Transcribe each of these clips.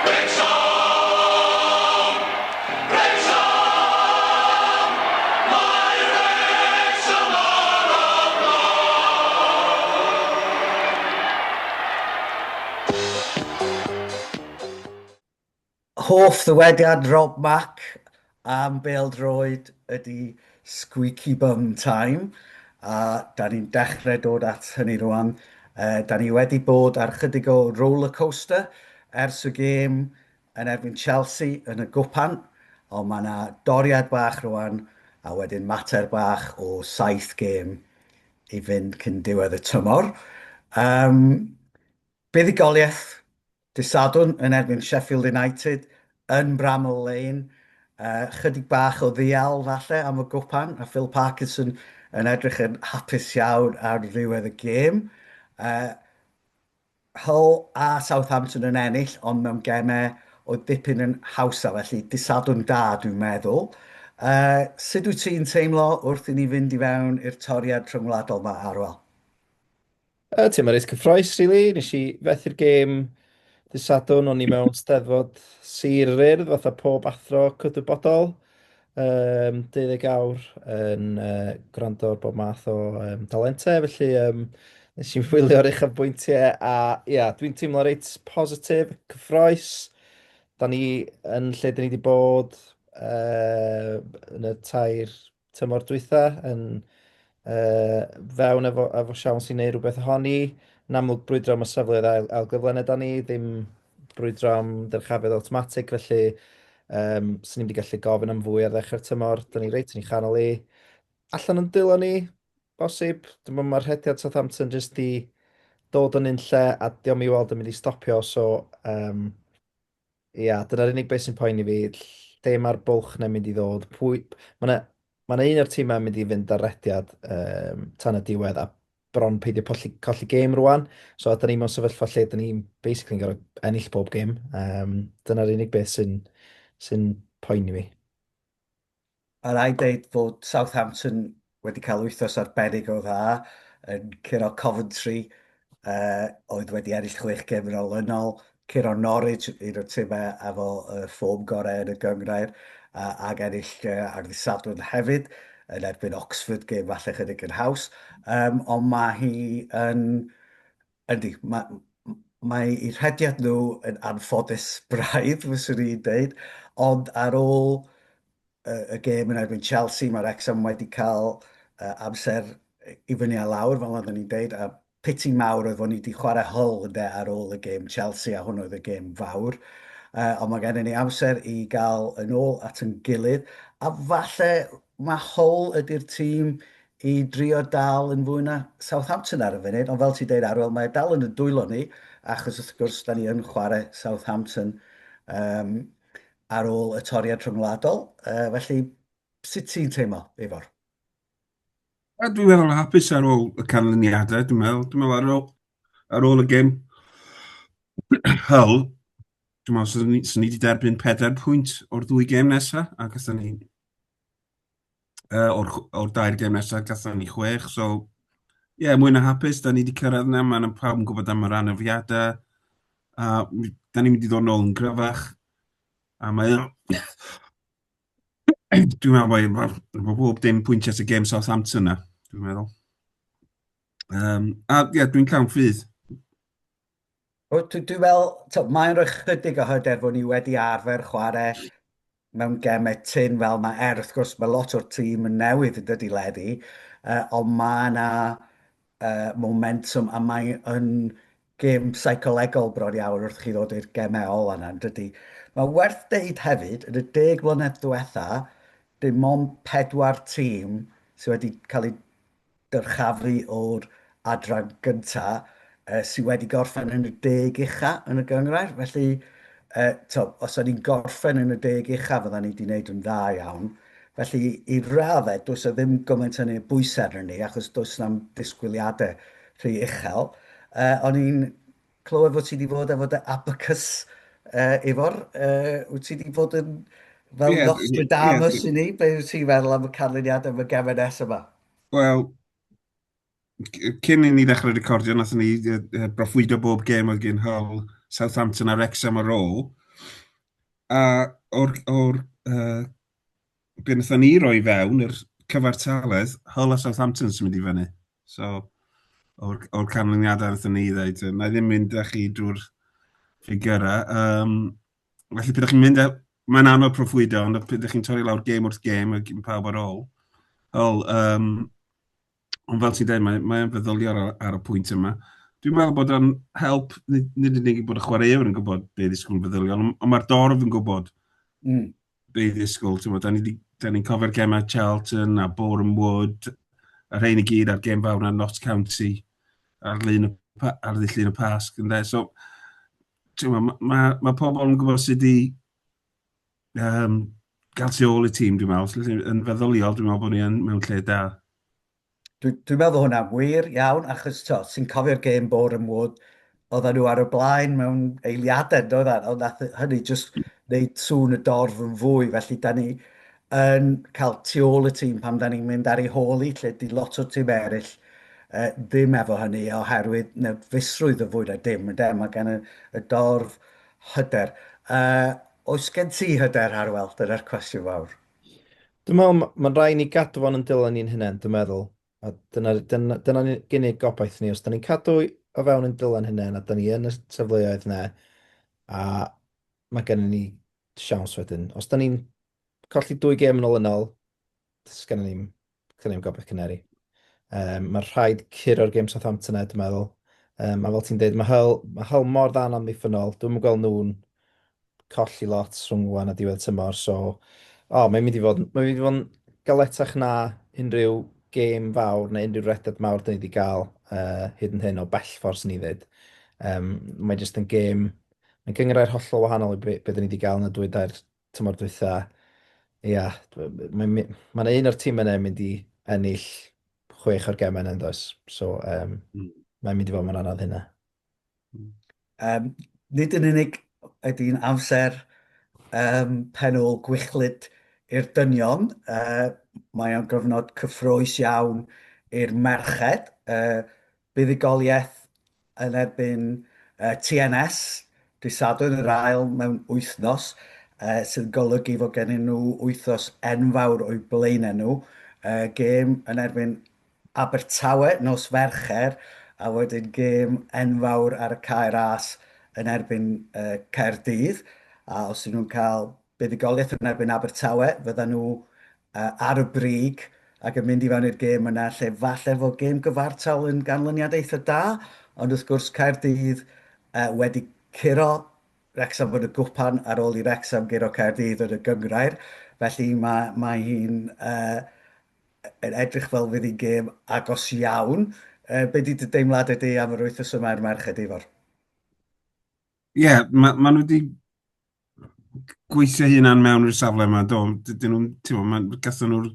Wrecsam! Wrecsam! Mae Wrecsam ar y blaen! Hoff ddywediad Rob Mac am bêl-droed ydy squeaky bum time, a da ni'n dechrau dod at hynny rwan. Da ni wedi bod ar chydig o rollercoaster ers y gêm yn erbyn Chelsea yn y gwpan, ond mae yna doriad bach rwan, a wedyn mater bach o saith gêm i fynd cyn diwedd y tymor. Um, Buddugoliaeth dydd Sadwrn yn erbyn Sheffield United yn Bramall Lane. Chydig bach o ddial falle am y gwpan, a Phil Parkinson yn edrych yn hapus iawn ar ddiwedd y gêm. Hull a Southampton yn ennill, ond mewn gemau oedd dipyn yn hawsa, felly dydd Sadwrn da dwi'n meddwl. Sut wyt ti'n teimlo wrth i ni fynd i fewn i'r toriad rhyngwladol 'ma, Arwel? Teimlo reit cyffroes, rili. Nes i fethu'r gêm dydd Sadwrn, o'n i mewn Steddfod Sir yr Urdd, fatha pob athro cydwybodol, 12 awr yn gwrando ar bob math o dalentau, felly nes i wylio'r uchafbwyntiau a ia, dwi'n teimlo reit positif, cyffroes. Da ni yn lle dan ni 'di bod yn y tair tymor dwytha yn yy fewn efo efo siawns i wneud rhywbeth ohoni. Yn amlwg brwydro am y safleoedd ail ail gyfle na 'dan ni, ddim brwydro am ddyrchafiad awtomatig, felly yym 'swn i'm 'di gallu gofyn am fwy ar ddechrau'r tymor. Dan ni reit yn ei chanol hi. Allan o'n dwylo ni, bosib. Dwi'n meddwl mae'r rhediad Southampton jyst 'di dod yn unlle a dio'm i weld yn mynd i stopio, so yym Ia, dyna'r unig beth sy'n poeni fi, lle mae'r bwlch 'na'n mynd i ddod, pwy... Mae 'na ma' 'na un o'r timau yn mynd i fynd ar rediad yym tan y diwedd a bron peidio polli, colli gêm rŵan. So dan ni mewn sefyllfa lle dan ni'n basically yn gorfod ennill pob gêm. Yym dyna'r unig beth sy'n sy'n poeni fi. A rhaid deud fod Southampton wedi cael wythnos arbennig o dda yn curo Coventry, oedd wedi ennill chwech gêm yn olynol, curo Norwich, un o'r timau efo y ffôm gorau yn y gynghrair, ac ennill ar ddydd Sadwrn hefyd yn erbyn Oxford, gêm falle chydig yn haws. Um, ond mae hi yn... Yndi, mae, mae eu rhediad nhw yn anffodus braidd, fyswn i'n deud, ond ar ôl y, y gêm yn erbyn Chelsea, mae Wrexham wedi cael uh, amser i fyny a lawr, fel oeddwn ni'n deud, a piti mawr oedd fod ni wedi chwarae Hull ynde ar ôl y gêm Chelsea, a hwn oedd y gêm fawr. Uh, ond mae gennym ni amser i gael yn ôl at yn gilydd, a falle mae Hull ydy'r tîm i drio dal yn fwy na Southampton ar y funud, ond fel ti'n deud Arwel, mae e dal yn y dwylo ni, achos wrth gwrs, da ni yn chwarae Southampton um, ar ôl y toriad rhyngwladol. Felly, sut ti'n teimlo, Ifor? A dwi'n meddwl hapus ar ôl y canlyniadau, dwi'n meddwl. Dwi'n meddwl ar ôl, ar ôl y gêm Hull, dwi'n meddwl swn ni, swn ni wedi derbyn 4 pwynt o'r ddwy gêm nesaf, a gathon ni uh, o'r, or dair gêm nesaf, gathon ni chwech, so ie, yeah, mwy na hapus, da ni wedi cyrraedd yna, mae'n pawb yn gwybod am yr anafiadau, a da ni'n mynd i ddod nôl yn gryfach, a mae Dwi'n meddwl bod, bod bob dim pwyntio at y gêm Southampton na, dwi'n meddwl. Um, a ie, yeah, dwi'n llawn ffydd. Dwi'n dwi meddwl, mae'n rhoi chydig o hyder fod ni wedi arfer chwarae mewn gemau tyn fel mae er wrth gwrs mae lot o'r tîm yn newydd yn dydy Leddy, ond mae yna momentum a mae yn gêm seicolegol bron iawn wrth chi ddod i'r gemau ola yna, yn dydy. Mae werth deud hefyd, yn y deg mlynedd diwetha, dim ond pedwar tîm sydd wedi cael eu dyrchafu o'r adran gynta sydd wedi gorffen yn y deg ucha yn y gynghrair. Felly, to, os o'n ni'n gorffen yn y deg ucha, fydda ni wedi gwneud yn dda iawn. Felly, i raddau, does 'na ddim gymaint hynny o bwysau arnon ni, achos does na'm disgwyliadau rhy uchel. O'n i'n clywed fod ti wedi bod efo dy abacus, Ifor. Wyt ti wedi bod yn fel yeah, Nostradamus yeah, i ni? Be wyt ti'n feddwl am y canlyniadau am y gemau nesaf yma? Wel, cyn i ni ddechrau recordio, nath ni broffwydo bob gêm oedd gen Hull, Southampton a Wrexham ar ôl. A o'r, or, be wnaethon ni roi fewn, yr cyfartaledd, Hull a Southampton sy'n mynd i fyny. So, o'r, or canlyniadau wnaethon ni ddeud, na i ddim mynd â chi drwy'r ffigurau. Felly, pryd chi'n mynd, mae'n anodd proffwydo, ond pryd chi'n torri lawr gêm wrth gêm, a pawb ar ôl. Hull, ond fel ti'n dweud, mae'n mae feddyliol ar y pwynt yma. Dwi'n meddwl bod o'n help, nid, nid yn unig bod y chwaraewyr yn gwybod be ddisgwyl yn feddyliol, ond mae'r dorf yn gwybod be ddisgwyl. Ti'n da ni'n da ni cofio'r gemau Charlton a Boreham Wood, a rhain i gyd a'r gêm fawr na Notts County ar, lun y, ar ddydd Llun y Pasg. Ynde? So, ti'n mae ma, ma pobl yn gwybod sut i gael tu ôl y tîm, dwi'n meddwl. Yn feddyliol, dwi'n meddwl bod ni yn mewn lle da. Dwi'n dwi meddwl hwnna'n wir iawn, achos to, ti'n cofio'r gêm Boreham Wood, oedden nhw ar y blaen mewn eiliadau, doedden, ond nath hynny jyst wneud sŵn y dorf yn fwy, felly da ni yn cael tu ôl y tîm pan da ni'n mynd ar ei hôl hi, lle di lot o'r tîm eraill ddim efo hynny oherwydd nerfusrwydd yn fwy na dim, ynde? Mae gan y, y dorf hyder. Oes gen ti hyder, Arwel? Dyna'r cwestiwn fawr. Dwi'n meddwl, mae'n rhaid ni gadw fo'n yn dylan ni'n hunain, dwi'n meddwl. A dyna, dyna, dyna unig gobaith ni. Os da ni'n cadw o fewn yn dylan hunain, a da ni yn y safleoedd yna, a mae gennym ni siawns wedyn. Os da ni'n colli dwy gêm yn olynol, sgennym ni'm, sgennym ni'm gobaith Caneri. Mae rhaid curo'r gêm Southampton e, dwi'n meddwl. A fel ti'n dweud, mae Hull, mae Hull mor dda'n amddiffynnol. Dwi'n gweld nhw'n colli lot rhwng wan a diwedd tymor, so oh, mae'n mynd i fod, mae'n mynd i fod yn galetach na unrhyw gêm fawr neu unrhyw reded mawr dyn ni wedi gael hyd yn hyn o bell ffordd sy'n ni ddweud. Mae jyst yn gêm, mae'n gynghrair hollol wahanol i be, be dyn ni wedi gael yn y dwy dair tymor dwytha. Ia, mae'n ma un o'r tîm yna yn mynd i ennill 6 o'r gemau yna, does? So, mae'n mynd i fod mor anodd hynna. Nid yn unig ydy'n amser pen ôl gwichlyd i'r dynion, mae o'n gyfnod cyffrous iawn i'r merched. Buddugoliaeth yn erbyn TNS dydd Sadwrn, yr ail mewn wythnos, sydd yn golygu fod gennyn nhw wythnos enfawr o'u blaenau nhw. Gêm yn erbyn Abertawe nos Fercher, a wedyn gêm enfawr ar y Cae Ras yn erbyn Caerdydd. A os ydyn nhw'n cael buddugoliaeth yn erbyn Abertawe, fyddan nhw ar y brig ac yn mynd i fewn i'r gêm yna lle falle fod gêm gyfartal yn ganlyniad eitha da, ond wrth gwrs Caerdydd wedi curo Wrecsam yn y gwpan ar ôl i Wrecsam guro Caerdydd yn y gynghrair, felly mae, mae hi'n yn edrych fel fydd hi'n gêm agos iawn. Be di dy deimladau di am yr wythnos yma i'r merched, Ifor? Ie, yeah, ma, ma nhw wedi gweithio hunan mewn i'r safle yma, do. Dydyn nhw'n, ti'n gwybod, ma, gathon nhw'r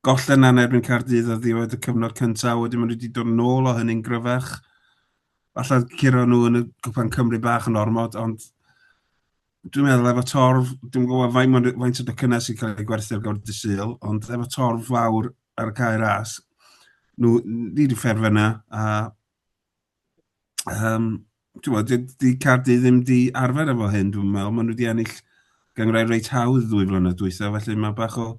gollen yna yn erbyn Caerdydd ar ddiwedd y cyfnod cyntaf, wedyn maen nhw wedi dod nôl o hynny'n gryfach. Falle curo nhw yn y Cwpan Cymru bach yn ormod, ond dwi'n meddwl efo torf, dwi'n gwybod faint, faint o docynnau sy'n cael ei gwerthu ar gyfer dydd Sul, ond efo torf fawr ar y cae ras, nhw, ni wedi fferfyna, a ti'n gwbod, di, di Caerdydd ddim di arfer efo hyn, dwi'n meddwl. Maen nhw wedi ennill gynghrair reit hawdd ddwy flynedd dwytha, felly mae bach o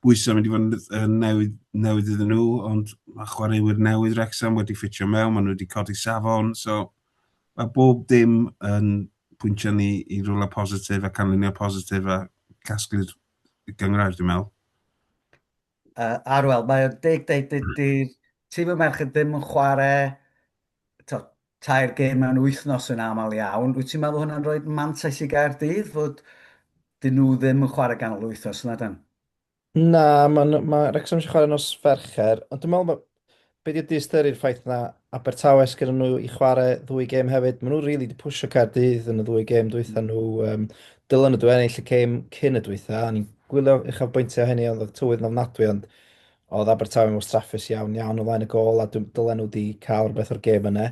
bwysau mynd i fod yn newid, newid iddyn nhw, ond mae chwaraewyr newydd Wrexham wedi ffitio mewn, maen nhw wedi codi safon, so mae bob dim yn pwyntio ni i rywle positif a canlyniad positif a casglu'r gynghrair, dwi'n meddwl. Arwel, mae o'n deg deud dydy'r tîm y merched ddim yn chwarae to, tair gêm mewn wythnos yn aml iawn. Wyt ti'n meddwl hwnna'n rhoi mantais i Gaerdydd fod dyn nhw ddim yn chwarae ganol wythnos yna, dan? Na, mae ma Wrexham eisiau chwarae nos Fercher, ond dwi'n meddwl mae be di diystyru'r ffaith na Abertawe sgynnon nhw i chwarae ddwy gêm hefyd. Maen nhw rili 'di pwsio Caerdydd yn y ddwy gêm dwytha nhw. Dylen nhw 'di ennill y gêm cyn y dwytha. O'n i'n gwylio uchafbwyntiau hynny, ond oedd tywydd yn ofnadwy, ond oedd Abertawe yn wastraffus iawn, iawn o flaen y gôl, a dylen nhw 'di cael rhywbeth o'r gêm yna.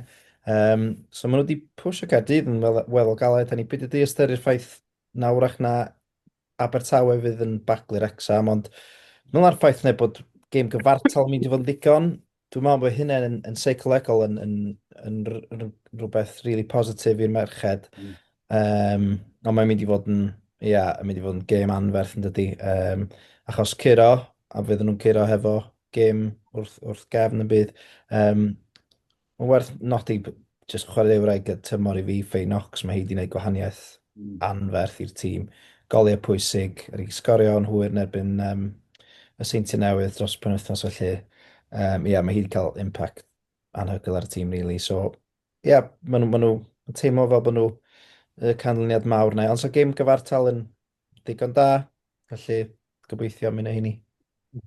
So maen nhw 'di pwsio Caerdydd yn weddol galed. A ni beidio diystyru'r ffaith na wrach na Abertawe fydd yn baglu Wrecsam, ond mewn ar ffaith neu bod gêm gyfartal yn mynd i fod yn ddigon, dwi'n meddwl bod hynny'n yn, yn seicolegol yn, yn, yn, yn rhywbeth really positif i'r merched. Ond mae'n mynd i fod yn... Ia, yn mynd i fod yn gêm anferth yn dydy. Um, achos curo, a fydden nhw'n curo hefo gêm wrth, wrth gefn yn byd. Um, mae'n werth nodi, jyst chwaraewraig y tymor i fi, Faye Knox, mae hi wedi gwneud gwahaniaeth anferth i'r tîm. Goliau pwysig, wedi sgorio yn hwyr yn erbyn um, y Seintiau Newydd dros y penwythnos felly. Um, yeah, mae hi wedi cael impact anhygoel ar y tîm, really. So, ie, yeah, maen nhw, maen nhw teimlo fel bod nhw y canlyniad mawr yna. Ond so gêm gyfartal yn digon da, felly gobeithio mynd â hynny. Ie,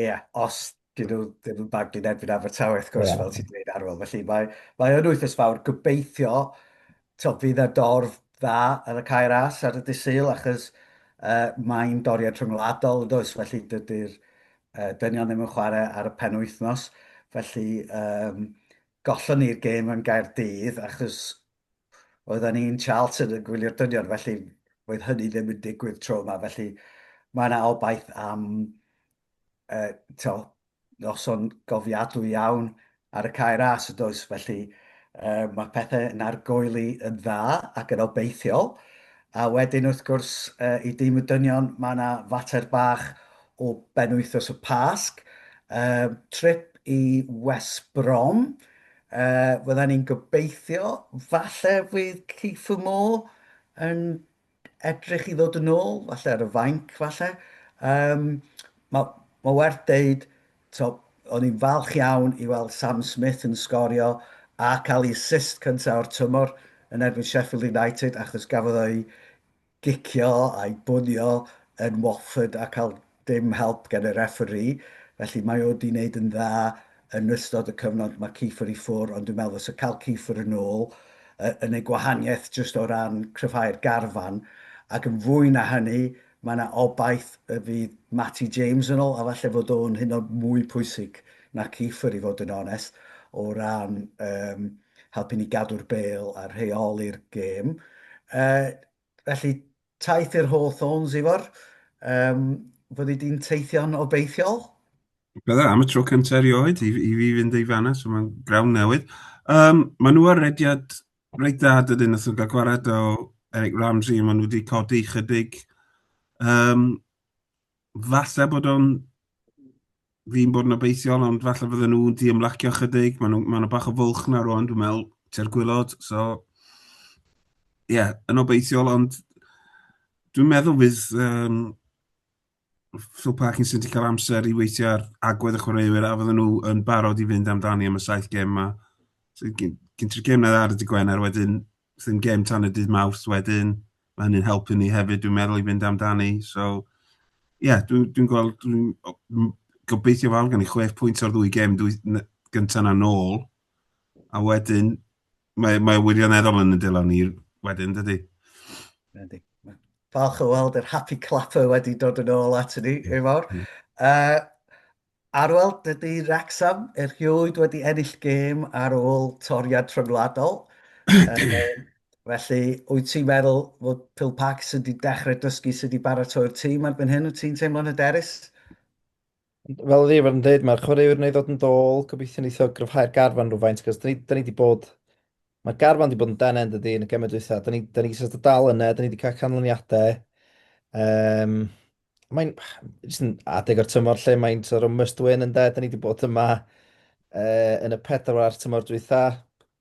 yeah, os dyn nhw ddim yn baglu'n erbyn Abertawe, wrth gwrs, yeah. fel ti'n dweud Arwel. Felly mae, mae yn wythnos fawr, gobeithio, to, fydd y dorf dda ar y Cae Ras ar y dydd Sul, achos uh, mae'n doriad rhyngwladol, yn does, felly dydy'r uh, dynion ddim yn chwarae ar y penwythnos. Felly, um, gollon ni'r gêm yn Gaerdydd achos oedden ni'n Charlton yn gwylio'r dynion, felly roedd hynny ddim yn digwydd tro yma. Felly mae yna obaith am uh, to, noson gofiadwy iawn ar y Cae Ras, yn does? Felly uh, mae pethau yn argoeli yn dda ac yn obeithiol. A wedyn, wrth gwrs, uh, i dîm y dynion, mae yna fater bach o benwythnos y Pasg. Uh, trip i West Brom. Uh, fydda ni'n gobeithio, falle fydd Kieffer Moore yn edrych i ddod yn ôl, falle ar y fainc, falle. Um, mae, mae werth deud, to, o'n i'n falch iawn i weld Sam Smith yn sgorio a cael ei assist cyntaf o'r tymor yn erbyn Sheffield United, achos gafodd o'i gicio a'i bwnio yn Watford a cael dim help gan y referee, felly mae o 'di wneud yn dda yn ystod y cyfnod mae Kieffer i ffwr, ond dwi'n meddwl fysa cael Kieffer yn ôl yn ei gwahaniaeth jyst o ran cryfhau'r garfan, ac yn fwy na hynny, mae yna obaith y fydd Matty James yn ôl, a falle fod o'n hyd yn oed mwy pwysig na Kieffer i fod yn onest, o ran um, helpu ni gadw'r bêl a rheoli'r gêm. Uh, felly, Taith i'r Hawthorns, Ifor. Um, fyddi di'n teithio'n obeithiol? Bydda, am y tro cyntaf erioed i, i fi fynd i fanna, so mae'n grawn newydd. Um, maen nhw ar rediad reit dda dydyn, nath nhw gael gwared o Eric Ramsey, maen nhw wedi codi chydig. Um, falle bod o'n fi'n bod yn obeithiol, ond falle fydden nhw'n di ymlacio chydig. Maen nhw, maen nhw bach o fwlch na rwan, dwi'n meddwl, tua'r gwylod. So, ie, yeah, yn obeithiol, ond dwi'n meddwl fydd um, Phil Parkinson wedi cael amser i weithio ar agwedd y chwaraewyr a fydden nhw yn barod i fynd amdani am y saith gem yma. So, gyn ti'r gem na ar y dydd Gwener, wedyn ddim gem tan y dydd Mawrth wedyn. Mae hynny'n helpu ni hefyd, dwi'n meddwl, i fynd amdani. So, ie, yeah, dwi'n dwi gweld, dwi'n gobeithio fawr gan i chwech pwynt o'r ddwy gem dwy, gyntaf na nôl. A wedyn, mae, mae wirioneddol yn y dylon ni wedyn, dydy? Ydy. Falch o weld yr happy clapper wedi dod yn ôl at ni, Ifor. Uh, Arwel, dydy Wrecsam erioed wedi ennill gêm ar ôl toriad rhyngwladol. Um, felly, wyt ti'n meddwl fod Phil Parkinson wedi dechrau dysgu sut i baratoi'r tîm erbyn hyn? Wyt ti'n teimlo'n hyderus? Fel oedd Ifor yn dweud, mae'r chwaraewyr yn ei ddod yn dôl, gobeithio wneith o gryfhau'r garfan rhywfaint, cos da ni, da ni wedi bod... Mae'r garfan wedi bod yn denau yn dydi yn y gemau dwytha. Da ni, da ni sort of dal yna, da ni wedi cael canlyniadau. Um, mae'n jyst yn adeg o'r tymor lle mae'n sort of must win ynde. Da ni wedi bod yma uh, yn y pedwar tymor dwytha,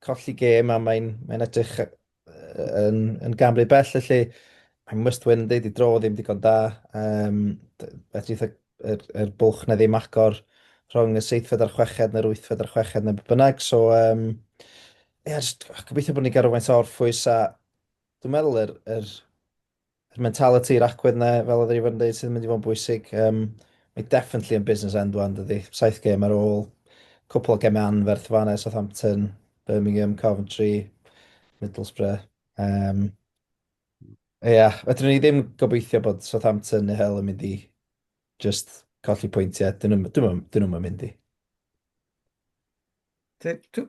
colli gêm a mae'n mae edrych yn, yn gam rhy bell felly mae'n must win ynddi, di dro ddim digon da. Um, fedrith y, yr, yr bwlch na ddim agor rhwng y seithfed a'r chweched neu'r wythfed a'r chweched neu beth bynnag. So, um, yeah, just, gobeithio bod ni'n gael rhywfaint o orffwys a dwi'n meddwl yr, yr yr mentality, yr agwedd 'na, fel oedd Ifor yn dweud, sydd yn mynd i fod yn bwysig. Um, mae definitely yn business end one, dydy. Saith gêm ar ôl, cwpl o gemau anferth fanna, Southampton, Birmingham, Coventry, Middlesbrough. Um, Ia, yeah, fedrwn ni ddim gobeithio bod Southampton neu Hull yn mynd i just colli pwyntiau. Dyn nhw'n mynd i.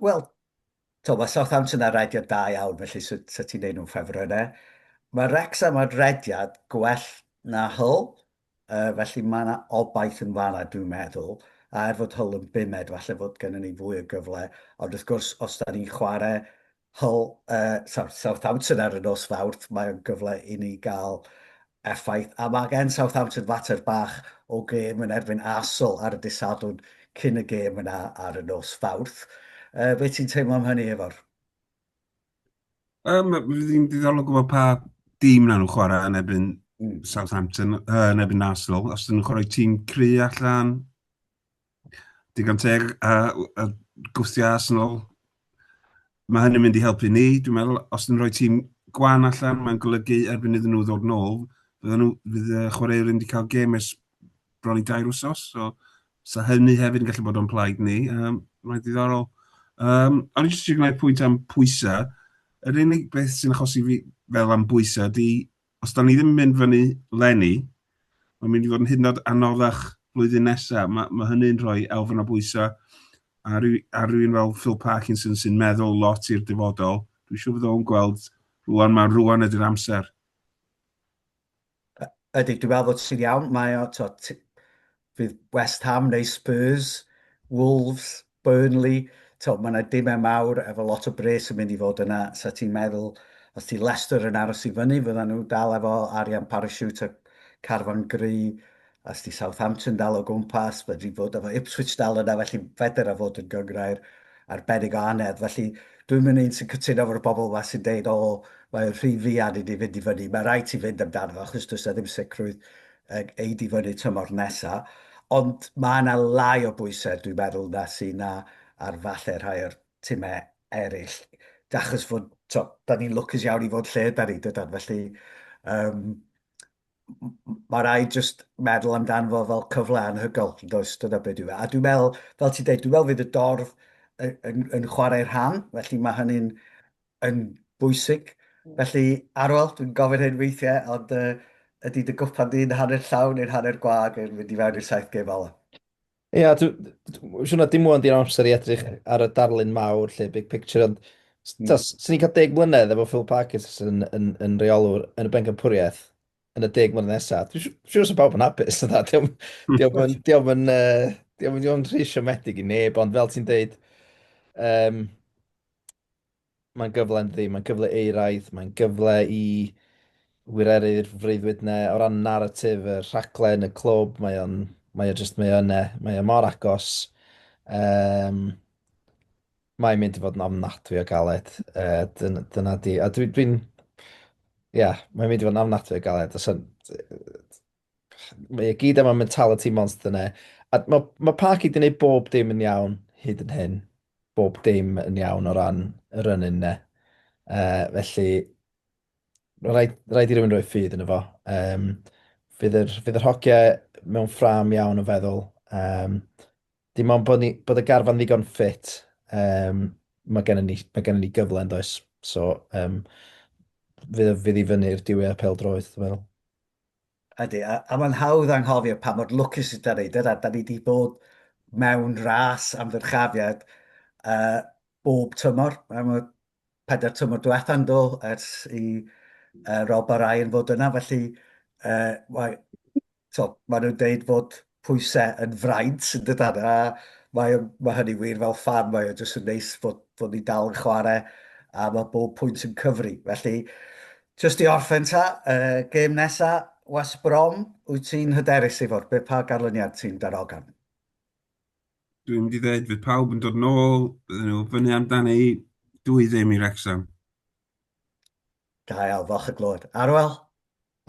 Wel, To, mae Southampton ar rediad da iawn, felly sut, sut ti'n neud nhw'n ffefrynnau. Mae Wrexham ar rediad gwell na Hull, uh, felly mae yna obaith yn fanna, dwi'n meddwl. A er fod Hull yn bumed, falle fod gennym ni fwy o gyfle. Ond wrth gwrs, os da ni'n chwarae Hull, sorry, Southampton ar y nos Fawrth, mae o'n gyfle i ni gael effaith. A mae gen Southampton fater bach o gêm yn erbyn Arsenal ar y dydd Sadwrn cyn y gêm yna ar y nos Fawrth. Be ti'n teimlo am hynny, Ifor? Fydd hi'n diddorol gwybod pa dîm na nhw'n chwarae yn erbyn Southampton, yn erbyn Arsenal. Os dyn nhw'n chwarae tîm cry allan, digon teg a, a gwthio Arsenal. Mae hynny'n mynd i helpu ni, dwi'n meddwl. Os dyn nhw'n rhoi tîm gwan allan, mae'n golygu erbyn iddyn nhw ddod nôl, fydden nhw, fydd y chwaraewyr wedi cael gêm ers bron i dair wsos, so, so hynny hefyd yn gallu bod o'n plaid ni. Mae'n diddorol. O'n i jyst eisiau gwneud pwynt am pwysau. Yr unig beth sy'n achosi fi fel am bwysau ydy, os da ni ddim yn mynd fyny leni, mae'n mynd i fod yn hyd yn oed anoddach blwyddyn nesaf. Mae, mae hynny'n rhoi elfen o bwysau a, rhyw, a rhywun fel Phil Parkinson sy'n meddwl lot i'r dyfodol, dwi'n siŵr fydd o'n gweld rwan, mae rwan ydy'r amser. Ydy, dwi'n meddwl bod ti'n iawn. Mae o, to, fydd West Ham neu Spurs, Wolves, Burnley, to, mae yna dimau mawr efo lot o bres yn mynd i fod yna. Sa ti'n meddwl, os ti Leicester yn aros i fyny, fyddan nhw dal efo arian parachute a carfan gry. Os ti Southampton dal o gwmpas, fedri fod efo Ipswich dal yna, felly fedr a fod yn gynghrair arbennig o anedd. Felly dwi'm yn un sy'n cytuno efo'r bobl yma sy'n deud, o, mae'n rhy fuan i ni fynd i fyny. Mae rhaid ti fynd amdano fo, achos does 'na ddim sicrwydd ei di fyny tymor nesa. Ond mae yna lai o bwysau, dwi'n meddwl, na sy'n na ar falle rhai o'r timau eraill. Achos fod, to, da ni'n lwcus iawn i fod lle da ni, dydan. Felly, um, mae rhaid just meddwl amdano fo fel cyfle anhygoel, yn does? Dyna beth dwi'n meddwl. A dwi'n meddwl, fel ti'n dweud, dwi'n meddwl fydd y dorf yn, yn, yn chwarae rhan, felly mae hynny'n yn bwysig. Felly, Arwel, dwi'n gofyn hyn weithiau, ond ydy dy gwpan di'n hanner llawn neu'n hanner gwag yn mynd i fewn i'r saith gêm ola? Ia, dwi'n siŵr na dim ŵan 'di'r amser i edrych ar y darlun mawr 'lly, big picture, ond 'swn i'n cael 10 mlynedd efo Phil Parkinson yn, yn, yn reolwr yn y bencampwriaeth yn y 10 mlynedd nesaf, dwi'n siŵr 'sa pawb yn hapus. Dio'm yn, dio'm yn, dio'm yn, dio'm yn rhy siomedig i neb, ond fel ti'n deud, mae'n gyfle yn dydi, mae'n gyfle euraidd, mae'n gyfle i wireddu'r freuddwyd 'na o ran naratif, y rhaglen, y clwb, mae o'n, mae o jyst, mae o yna, mae o mor agos. Mae'n mynd i fod yn ofnadwy o galed, dyna, dyna di, a dwi'n, dwi ia, yeah, mae'n mynd i fod yn ofnadwy o galed. Os mae o gyd am y mentality monster yna. A mae, mae Parky wedi gwneud bob dim yn iawn hyd yn hyn. Bob dim yn iawn o ran y run-in 'na. Felly, rhaid, rhaid i rywun roi ffydd yno fo. Fydd, yr, fydd yr hogiau mewn ffrâm iawn o feddwl. Dim ond bod, ni, bod y garfan ddigon ffit, mae gennym ni, mae gennym ni gyfle yn does. So, fydd, fydd i fyny'r diwedd pêl-droed, dwi'n meddwl. Ydy, a, a mae'n hawdd anghofio pa mor lwcus ydy ni. Dyna, da ni wedi bod mewn ras am ddyrchafiad bob tymor. Am y pedair tymor diwetha'n do, ers i Rob a Ryan fod yna. Felly, mae, so, maen nhw'n deud fod pwysau yn fraint, yn dydan? A mae, mae hynny wir fel ffan, mae o jyst yn neis fod, fod ni dal yn chwarae a mae bob pwynt yn cyfri. Felly, jyst i orffen ta, gêm nesa, West Brom, wyt ti'n hyderus i fod? Be pa ganlyniad ti'n darogan? Dwi'n mynd i ddweud fydd pawb yn dod nôl, bydden nhw fyny amdani, 2-0 i Wrexham. Da iawn, falch o glywed. Arwel?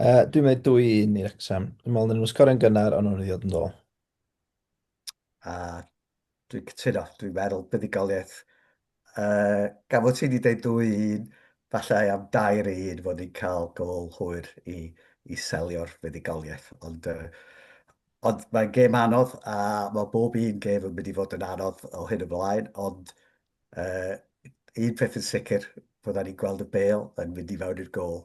Dwi'n meddwl 2-1 i Wrexham. Dwi'n meddwl nhw'n sgorio'n gynnar, ond nhw'n ddod yn ôl. A dwi'n cytuno, dwi'n meddwl buddugoliaeth. Gan fod ti wedi dweud 2-1, falle am 3-1 fod ni'n cael gôl hwyr i, i selio'r fuddugoliaeth. Ond, ond mae'n gêm anodd a mae bob un gêm yn mynd i fod yn anodd o hyn ymlaen, ond un peth yn sicr, byddwn ni'n gweld y bêl yn mynd i fewn i'r gôl.